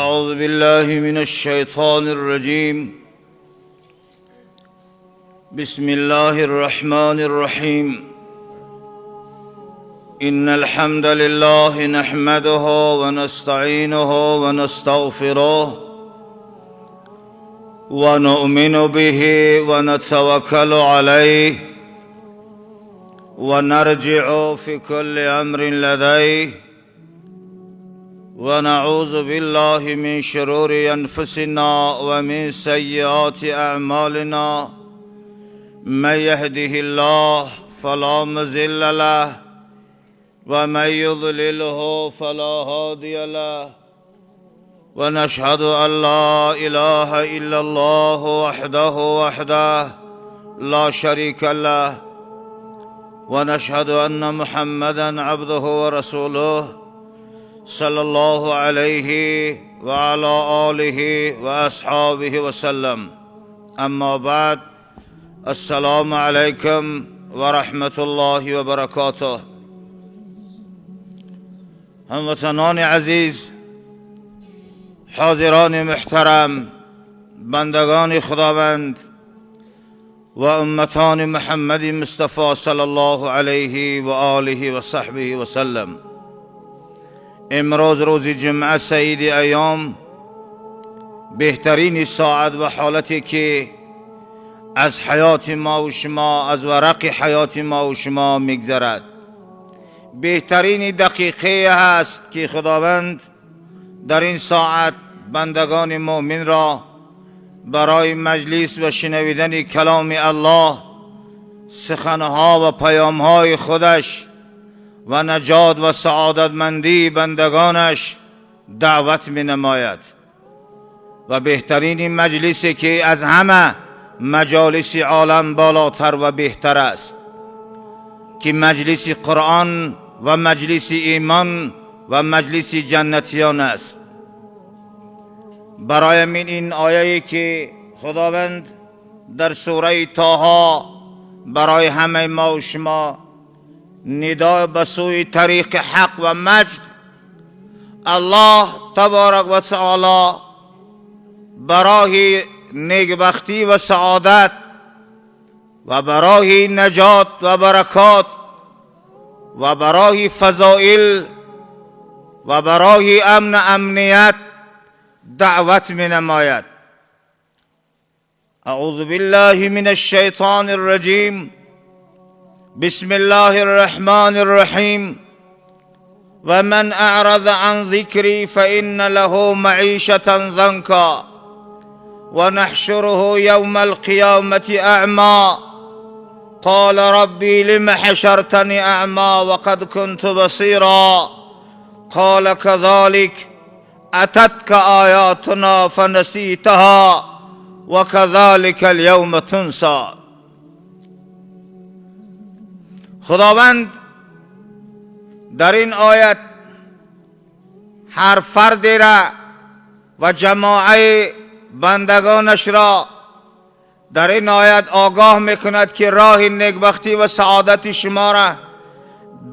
أعوذ بالله من الشيطان الرجيم. بسم الله الرحمن الرحيم. إن الحمد لله نحمده ونستعينه ونستغفره ونؤمن به ونتوكل عليه ونرجع في كل أمر لديه ونعوذ بالله من شرور أنفسنا ومن سيئات أعمالنا. من يهده الله فلا مضل له ومن يضلله فلا هادي له. ونشهد أن لا إله إلا الله وحده لا شريك له، ونشهد أن محمدا عبده ورسوله صلى الله عليه وعلى آله وأصحابه وسلم. أما بعد، السلام عليكم ورحمة الله وبركاته. هموطنان عزیز، حاضران محترم، بندگان خداوند و امتان محمد مصطفی صلی الله علیه و آله و صحبه و سلم، امروز روز جمعه، سید ایام، بهترین ساعت و حالتی که از حیات ما و شما، از ورق حیات ما و شما میگذرد، بهترین دقیقه هست که خداوند در این ساعت بندگان مؤمن را برای مجلس و شنیدن کلام الله، سخنها و پیامهای خودش و نجات و سعادتمندی بندگانش دعوت می نماید. و بهترین مجلسی که از همه مجالس عالم بالاتر و بهتر است که مجلس قرآن و مجلس ایمان و مجلس جنتیان است. برای من این آیه که خداوند در سوره طه برای همه ما و شما ندا به سوی طریق حق و مجد، الله تبارک و تعالی برای نیکبختی و سعادت و برای نجات و برکات و برای فضائل و برای امن امنیت دعوت می نماید. اعوذ بالله من الشیطان الرجیم. بسم الله الرحمن الرحیم. ومن اعرض عن ذكري فإن له معيشة ضنكا ونحشره يوم القيامة أعمى قال ربي لم حشرتني أعمى وقد كنت بصيرا قال كذلك أتتك آياتنا فنسيتها وكذلك اليوم تنسى. خداوند در این آیت هر فردی را و جماعه بندگانش را در این آیت آگاه میکند که راه نیکبختی و سعادت شما را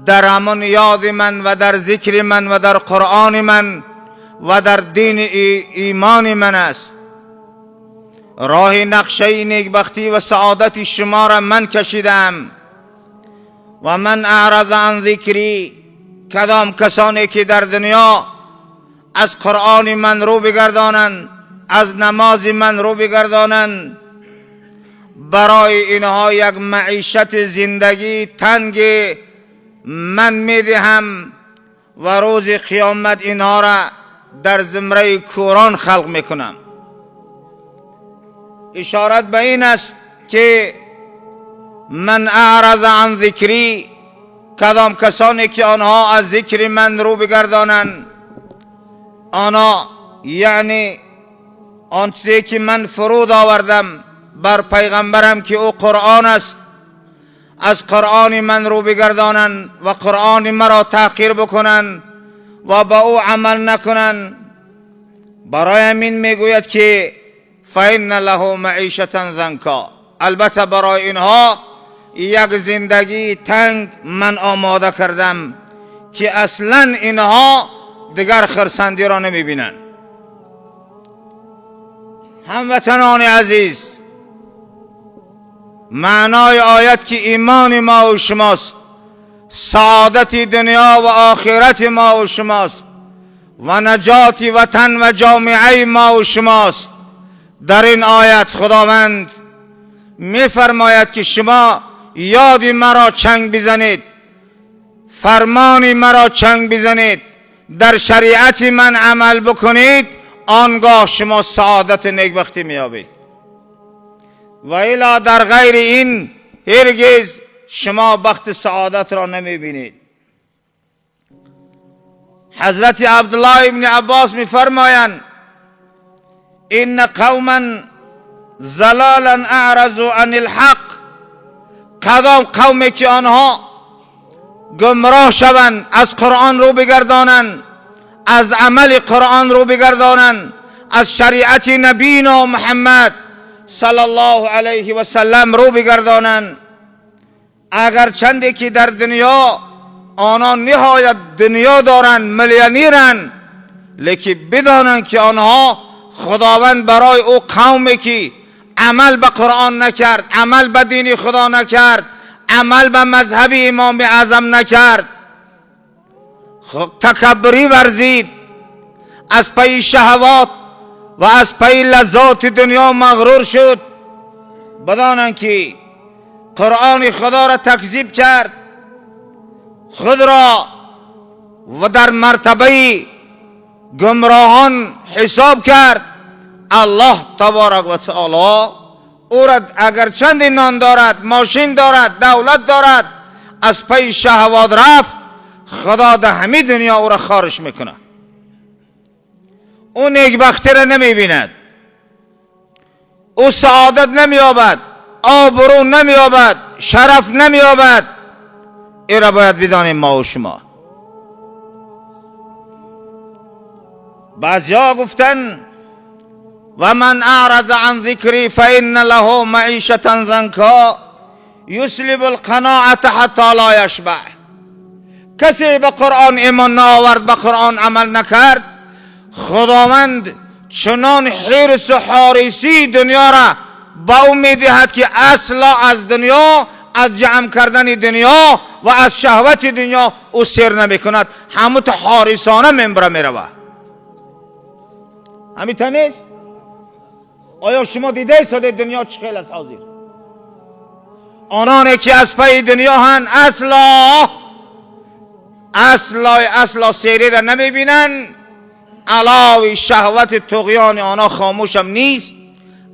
در همان یاد من و در ذکر من و در قرآن من و در دین ایمان من است. راه نقشه نیکبختی و سعادت شما را من کشیدم. و من اعرض عن ذکری، کدام کسانی که در دنیا از قرآن من رو بگردانند، از نماز من رو بگردانند، برای اینها یک معیشت زندگی تنگ من میدهم و روز قیامت اینها را در زمره کوران خلق میکنم. اشارت به این است که من اعرض عن ذکری، کدام کسانی که آنها از ذکر من رو بگردانند، آنها یعنی آن چیزی که من فرود آوردم بر پیغمبرم که او قرآن است، از قرآن من رو بگردانند و قرآن مرا تحقیر بکنند و با او عمل نکنند، برای همین میگوید که فإن له معیشة ضنکا، البته برای اینها یک زندگی تنگ من آماده کردم که اصلا اینها دیگر خرسندی را نمیبینند. هموطنان عزیز، معنای آیت که ایمان ما و شماست، سعادت دنیا و آخرت ما و شماست و نجات وطن و جامعه ما و شماست. در این آیت خداوند میفرماید که شما یاد مرا چنگ بزنید، فرمان مرا چنگ بزنید، در شریعت من عمل بکنید، آنگاه شما سعادت نیکبختی میابید. و الا در غیر این هرگز شما بخت سعادت را نمیبینید. حضرت عبدالله ابن عباس میفرمایند ان قوما ضلالا اعرضوا عن الحق. کدام قومی که آنها گمراه شوند، از قرآن رو بگردانند، از عمل قرآن رو بگردانند، از شریعت نبینا محمد صلی الله علیه و سلم رو بگردانند، اگر چندی که در دنیا آنان نهایت دنیا دارند، میلیونرند، لیکن بدانند که آنها خداوند برای او قومی که عمل به قرآن نکرد، عمل به دین خدا نکرد، عمل به مذهب امام اعظم نکرد، تکبری ورزید، از پی شهوات و از پی لذات دنیا مغرور شد، بدانند که قرآن خدا را تکذیب کرد، خود را و در مرتبه گمراهان حساب کرد. الله تبارک و تعالی او را اگر چند نان دارد، ماشین دارد، دولت دارد، از پی شهوات رفت، خدا در همه دنیا او را خارش میکنه. او نیکبختی را نمیبیند، او سعادت نمییابد، آبرو نمییابد، شرف نمییابد. این را باید بدانیم ما و شما. بعضیا گفتن و من اعرض عن ذکری فإن له معیشة ضنکا یسلب القناعة حتی لا یشبع. کسی به قرآن ایمان نآورد، به قرآن عمل نکرد، خداوند چنان حرص و حارسی دنیا را به او میدهد که اصلا از دنیا، از جمع کردن دنیا و از شهوت دنیا او سیر نمیکند، همون حارسانه منبره میروه. همین تا نیست؟ آیا شما دیده ایستاده دنیا چه خیلی است حاضر؟ آنانی که از پی دنیا هن اصلا اصلا اصلا سیری را نمیبینن، علاوه شهوت طغیان آنها خاموش هم نیست،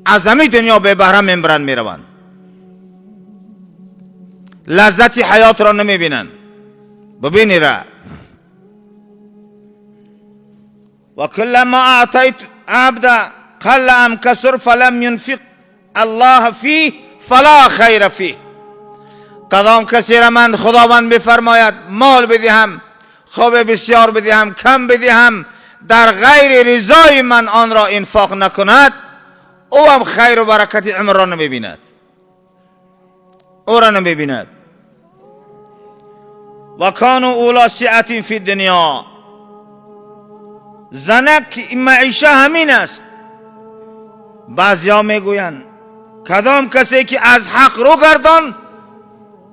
از همین دنیا به بهره منبرن میروند، لذت حیات را نمیبینن. ببینی را و کلما اعطیت عبد قل ام کثر فلم ينفق الله فیه فلا خیر فیه. کدام کسی را من خداوند بفرماید مال بدهم، خوب بسیار بدهم، کم بدهم، در غیر رضای من آن را انفاق نکند، او هم خیر و برکت عمر را نمیبیند، او را نمیبیند. و کانوا اولا سعة فی الدنیا. زنک معیشه همین است. بعضیا میگویند کدام کسی که از حق رو گردان،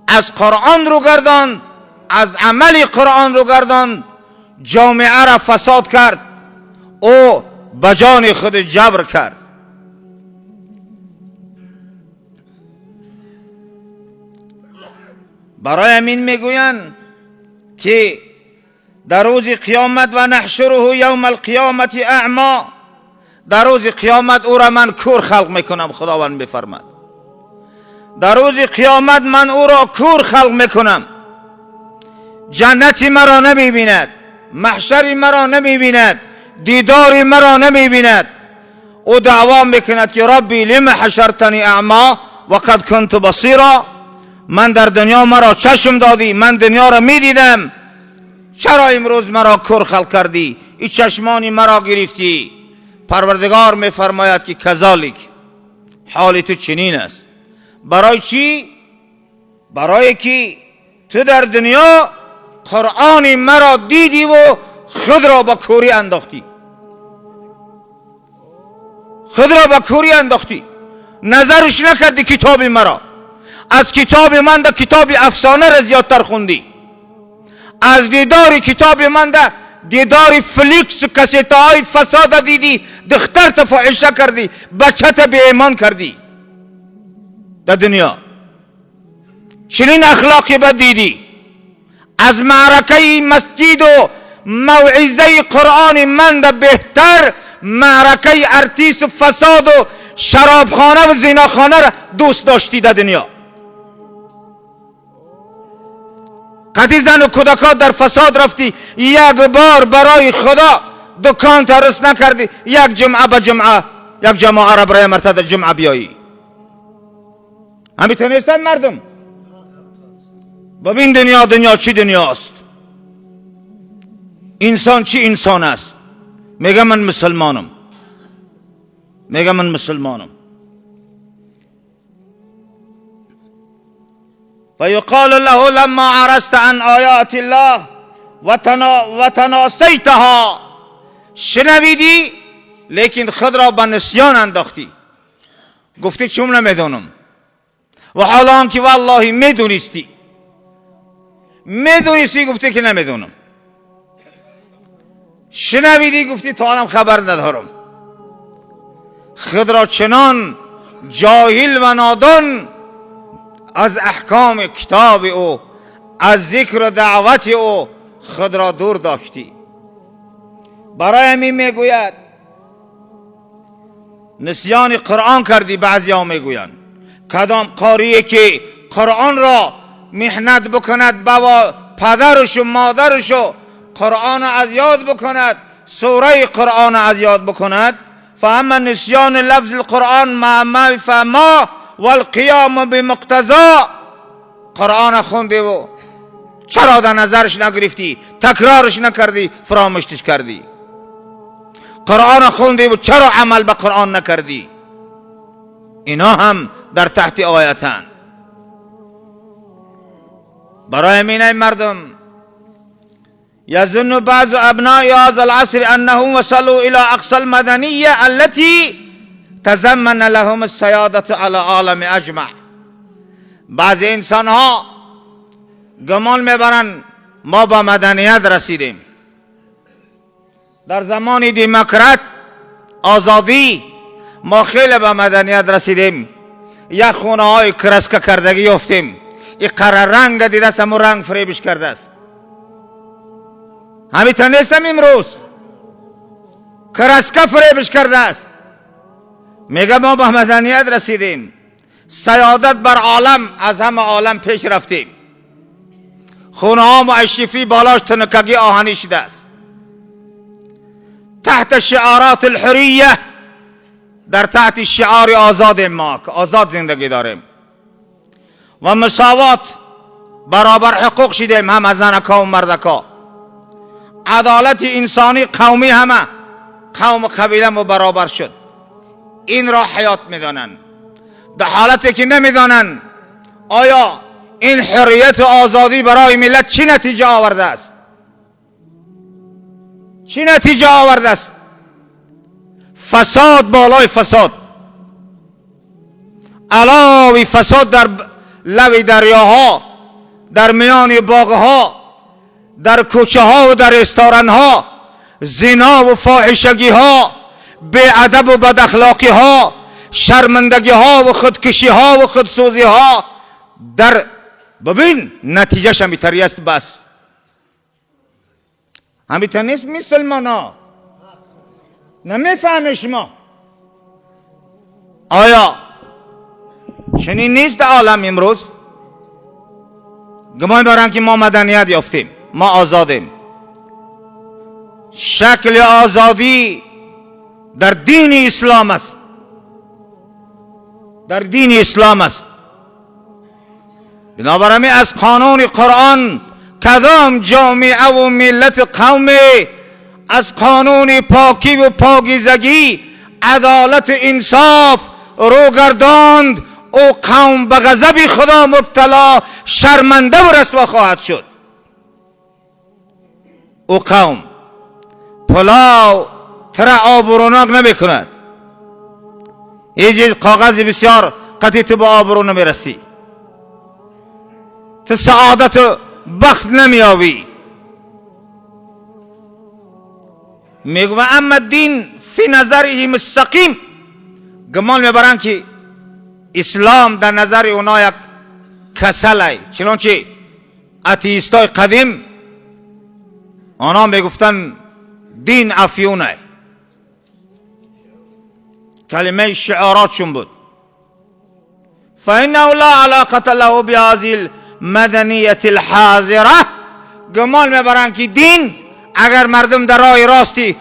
از قرآن رو گردان، از عمل قرآن رو گردان، جامعه را فساد کرد، او به جان خود جبر کرد. برای همین میگویند که در روز قیامت و نحشره یوم القیامت اعما، در روز قیامت او را من کور خلق میکنم. خداوند بفرماد در روز قیامت من او را کور خلق میکنم، جنت مرا نمیبیند، محشر مرا نمیبیند، دیدار مرا نمیبیند. او دعوا میکند که ربی لم حشرتنی اعما وقد كنت بصیرا. من در دنیا مرا چشم دادی، من دنیا را میدیدم، چرا امروز مرا کور خلق کردی؟ این چشمانی مرا گرفتی. پروردگار میفرماید که کذالک، حال تو چنین است. برای چی؟ برای که تو در دنیا قرآن مرا دیدی و خود را با کوری انداختی، خود را به کوری انداختی، نظرش نکردی کتاب مرا. از کتاب من ده کتاب افسانه را زیادتر خوندی، از دیدار کتاب من ده دیدار فلیکس و کسیتهای فساد دیدی، دختر تا فاحشه کردی، بچه تا بی ایمان کردی. در دنیا چنین اخلاقی بد دیدی. از معرکه مسجد و موعظه قرآن من ده بهتر معرکه ارتیس و فساد و شرابخانه و زیناخانه را دوست داشتی در دنیا. قدی زن و کودکات در فساد رفتی، یک بار برای خدا دکان ترس نکردی، یک جمعه به جمعه یک جماعه را برای مرتد جمعه بیایی. همین نیستن مردم. ببین دنیا، دنیا چی دنیاست، انسان چی انسان است. میگه من مسلمانم، میگه من مسلمانم. فيقال له لما عرضت عن آیات الله وتناسیتها، شنویدی لیکن خود را به نسیان انداختی، گفتی چون نمیدونم، و حالا که والله میدونستی، میدونستی گفتی که نمیدونم، شنویدی گفتی تا الان خبر ندارم. خود را چنان جاهل و نادان از احکام کتاب او، از ذکر و دعوت او خود را دور داشتی. برای همین میگوید نسیان قرآن کردی. بعضی ها میگویند کدام قاریه که قرآن را محنت بکند با پدرش و مادرش و قرآن از یاد بکند، سوره قرآن از یاد بکند، فاما نسیان لفظ القرآن ما فما والقیام بمقتضا، قرآن خوندی و چرا در نظرش نگرفتی، تکرارش نکردی، فراموشش کردی؟ قرآن خوندی و چرا عمل به قرآن نکردی؟ اینا هم در تحت آیتن. برای همین مردم يظن بعض أبناء هذا العصر أنهم وصلوا إلى أقصى المدنية التي تضمن لهم السيادة على عالم أجمع. بعض انسان ها گمان میبرند ما با مدنیت رسیدیم، در زمان دموکرات آزادی ما خیلی به مدنیت رسیدیم، یک خونه های کرسکه کردگی یافتیم، این قرار رنگ دیده است، همون رنگ فریبش کرده است. همین نیستم امروز کرسکه فریبش کرده است. میگه ما به مدنیت رسیدیم، سیادت بر عالم، از همه عالم پیش رفتیم، خونه ها معشفی بالاش تنکگی آهنی شده است. تحت شعارات الحریه، در تحت شعار آزاد ما که آزاد زندگی داریم و مساوات، برابر حقوق شدیم هم از زنکا و مردکا، عدالت انسانی قومی، همه قوم و قبیله ما برابر شد. این را حیات میدانند، در حالتی که نمیدانند آیا این حریت و آزادی برای ملت چی نتیجه آورده است، چی نتیجه آورده است. فساد بالای فساد، علاوه فساد در لب دریاها، در میان باغها، در کوچه ها و در رستوران ها، زنا و فاحشگی ها، بی ادب و بد اخلاقی ها، شرمندگی ها و خودکشی ها و خودسوزی ها، در ببین نتیجهش همیتری است. بس همیتر نیست. مسلمان ها نمیفهمه شما. آیا چنین نیست عالم امروز؟ گمان برن که ما مدنیت یافتیم، ما آزادیم. شکل آزادی در دین اسلام است، در دین اسلام است. بنابراین از قانون قرآن کدام جامعه و ملت قوم از قانون پاکی و پاکیزگی، عدالت و انصاف رو گرداند، او قوم به غضب خدا مبتلا، شرمنده و رسوا خواهد شد. او قوم پلاو تر آبروناک نمی کند. ҳеҷ коғази бисёр қатъи ту ба обрӯ намерасӣ, ту саодату бахт намеёбӣ. Мегӯ амма дин фи назарихим сақим, гумон мебаранд ки ислом дар назари оно як касалай. Чунончи атеистои қадим онҳо мегуфтанд дин афюнай, калимаи шиоротшон буд. فإنه لا علاقة له بهذه المدنية الحاضرة. گمان میبرند که دین اگر مردم در راه راستی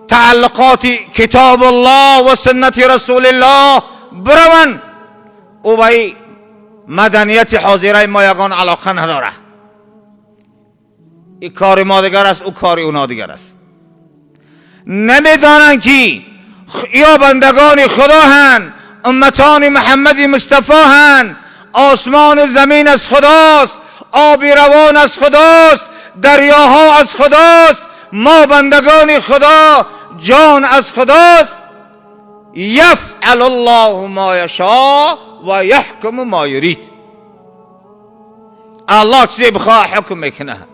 تعلقات کتاب الله و سنت رسول الله بروند، او به مدنیت حاضره ما یگان علاقه نداره. این کار ما دیگر است، او کار اونا دیگر است. نمیدانند که یا بندگان خدا هن، امتان محمد مصطفی هن، آسمان زمین از خداست، آب روان از خداست، دریاها از خداست، ما بندگان خدا، جان از خداست. یفعل الله ما یشاء و یحکم ما یرید. الله چیزی بخواه حکم میکنه.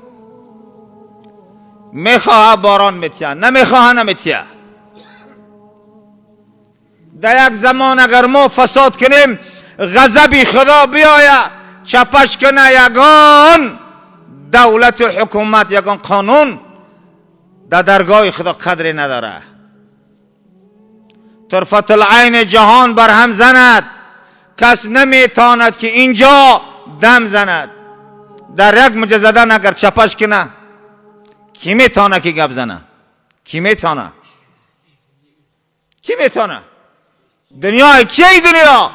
میخواه باران میتیه، نمیخواه نمیتیه. در یک زمان اگر ما فساد کنیم، غضب خدا بیایه چپش کنه، یگان دولت و حکومت، یگان قانون در درگاه خدا قدری نداره. طرفت العین جهان بر هم زند، کس نمیتاند که اینجا دم زند. در یک مجزدن اگر چپش کنه، کی میتانه که گپ زنه؟ کی میتانه؟ کی میتانه؟ دنیا کی دنیا؟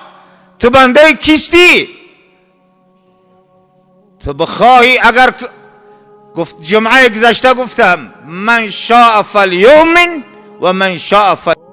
تو بنده کیستی؟ تو بخواهی اگر گفت جمعه گذشته گفتم من شاء فلیؤمن و من شاء فلیکفر.